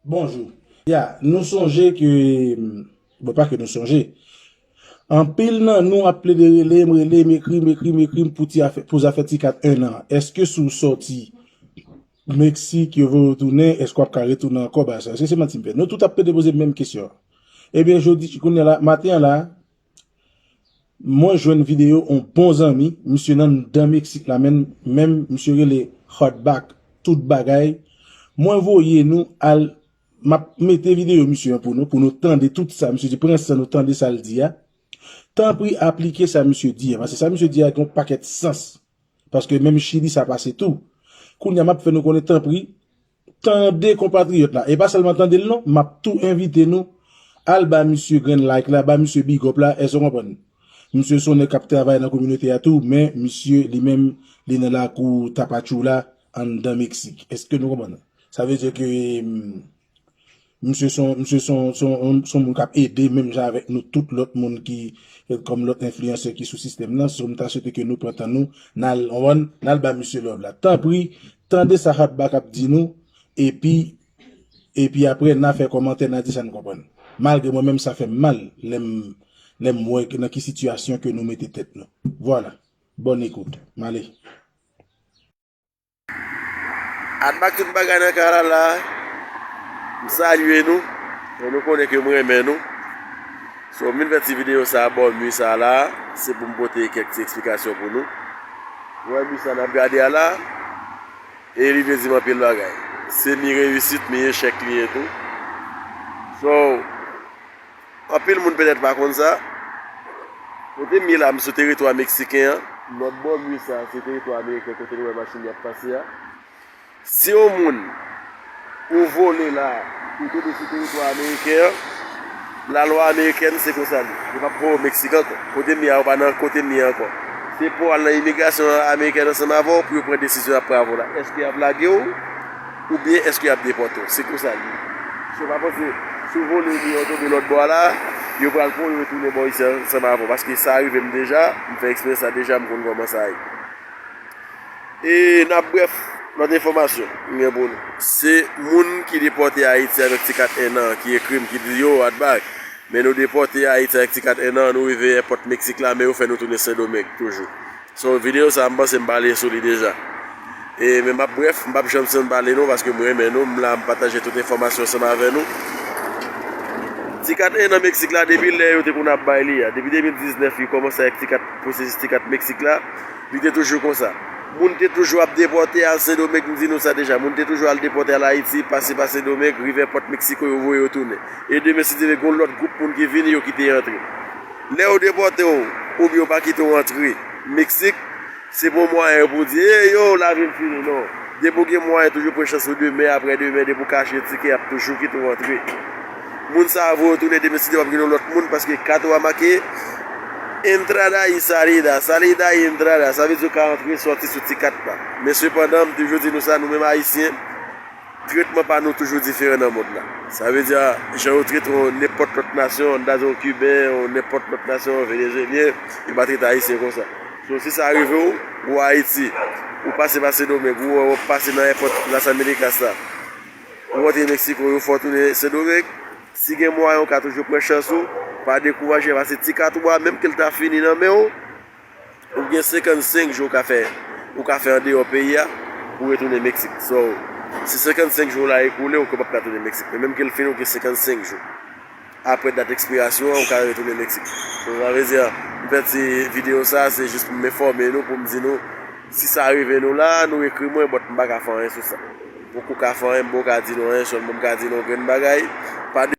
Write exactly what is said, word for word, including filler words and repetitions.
Bonjou. Ya, nou sonje ke, bon, pa ke nou sonje. Anpil nan nou ap plede rele m, rele m, ekri m, ekri m, ekri m pou ti afè, pou zafè ti kat en an. Èske si w sòti Meksik, yo voye w tounen, èske w ap ka retounen ankò bagay sa? Èske se manti m fè? Nou tout ap plede poze menm kesyon an. Ebyen, jodi, kounye a la, maten an la, mwen jwenn videyo yon bon zanmi, misye nan, nan Meksik la menm, menm misye rele Hardback, tout bagay. Mwen voye nou al, m ap mete videyo misye an pou nou, pou nou tande tout sa misye di. Pran san nou tande sa l di a. Tanpri aplike sa misye di a, paske sa misye di a gen yon pakèt sans. Paske menm Chili sa pase tou. Kounye a m ap fè nou konnen, tanpri, tande konpatriyòt la. E pa sèlman tande l non, m ap tou envite nou al ba misye grenn like la, ba misye big up la, èske w konprann? Misye se yon nèg k ap travay nan kominote a tou, men misye li menm, li nan lakou Tapachula, anndan Meksik. Èske nou konprann? Sa vle di ke, mm, misye se yon, misye se yon, se yon, se yon moun k ap ede menm jan avèk nou tout lòt moun ki, kòm lòt enfliyansè ki sou sistèm nan. So, m ta swete ke nou pran tan nou, n al, w konprann, n al ba misye love la. Tanpri, tande sa Hardback ap di nou, epi, epi apre, n a fè kòmantè, n a di sa n konprann. Malgre mwen menm, sa fè m mal, lè m, lè m wè nan ki sitiyasyon ke nou mete tèt nou. Vwala. Bòn ekout. M ale. Hardback tout bagay nan kay la la. M salye nou. E nou konnen ke m renmen nou. So, m vin fè ti videyo sa bò nwi sa la. Se pou m pote kèk ti eksplikasyon pou nou. Ou wè nwi sa n ap gade a la. E li vle di m anpil bagay. Se mi reyisit, mi echèk li ye tou. So, anpil moun petèt pa konn sa. Kote m ye la, m sou teritwa meksiken an. Lòt bò mi sa, se teritwa ameriken, kote nou wè machin y ap pase a. Si yon moun ou vole la, ou tonbe sou teritwa ameriken an, lalwa amerikèn se konsa li. Yo p ap voye w Meksik ankò. Kote m ye a, ou pa nan kote m ye ankò. Se pou w al nan imigrasyon amerikèn ansanm avè w pou yo pran desizyon y ap pran avè w la. Èske y ap lage w? Oubyen èske y ap depòte w? Se konsa l ye. So, pa panse, si w vole, oubyen w tonbe lòt bò a la, yo pral pran w, yo retounen ba w isi ansanm avè w. Paske sa rive m deja, m fè eksperyans sa deja, m konn kòman sa ye. E n ap brèf, lòt enfòmasyon m gen pou nou. Se moun ki depòte Ayiti avèk ti kat en an, ki ekri m, ki di, "Yo, Hardback, men nou depòte Ayiti avèk ti kat en an, nou rive èpòt Meksik la, men yo fè nou tounen Sendomeng toujou." So, videyo sa a, m panse m pale sou li deja. E, men m ap brèf, m p ap janm sanm pale non, paske m renmen nou, m la, m pataje tout enfòmasyon ansanm avè nou. Ti kat en an Meksik la, depi lè yo te konn ap bay li a, depi de mil diznèf, li kòmanse avèk ti kat, pwosesis ti kat Meksik la, li te toujou konsa. Moun te toujou ap depòte al Sendomeng, m di nou sa deja, moun te toujou al depòte al Ayiti, pase pa Sendomeng, rive èpòt Meksiko, yo voye yo tounen. E demen, si Dye vle, gen yon lòt gwoup moun ki vini, yo kite yo antre. Lè yo depòte w, oubyen yo pa kite w antre Meksik, se pa yon mwayen pou di, "Ey, yo, lavi m fini," non. Depi w gen mwayen, toujou pran chans ou demen, aprè demen, depi w ka achte tikè, y ap toujou kite w antre. Moun sa a voye w tounen demen, si Dye vle, w ap gen yon lòt moun, paske kat ou a make entrada y salida, salida y entrada, sa vle di w ka antre, sòti sou ti kat la. Men sepandan, m toujou di nou sa, nou menm Ayisyen, tretman pa nou toujou diferan nan mond la. Sa vle di, jan yo trete yon nenpòt lòt nasyon, dayè yon Kiben, yon nenpòt lòt nasyon, Venezuelyen, yo pa trete Ayisyen konsa. So, si sa rive w, ou Ayiti, ou pase pa Sendomeng, ou, ou pase nan èpòt Las Américas la, ou rantre Meksiko, yo fè w tounen Sendomeng, si gen mwayen, ou ka toujou pran chans ou, pa dekouraje, paske ti kat ou a, menm ke l ta fini nan men w, ou gen senkannsenk jou ou ka fè, ou ka fè andeyò peyi a pou retounen Meksik. So, si senkannsenk jou la ekoule, ou kapab ka tounen Meksik. Men menm ke l fini, ou gen senkannsenk jou. Aprè dat ekspirasyon an, ou ka retounen Meksik. So, sa vle di, m fè ti videyo sa, se jis pou m enfòme nou, pou m di nou, si sa rive nou la, nou ekri mwen, but m pa ka fè anyen sou sa. Poko ka fè anyen, m poko ka di nou anyen, sèlman m ka di nou yon grenn bagay. Pa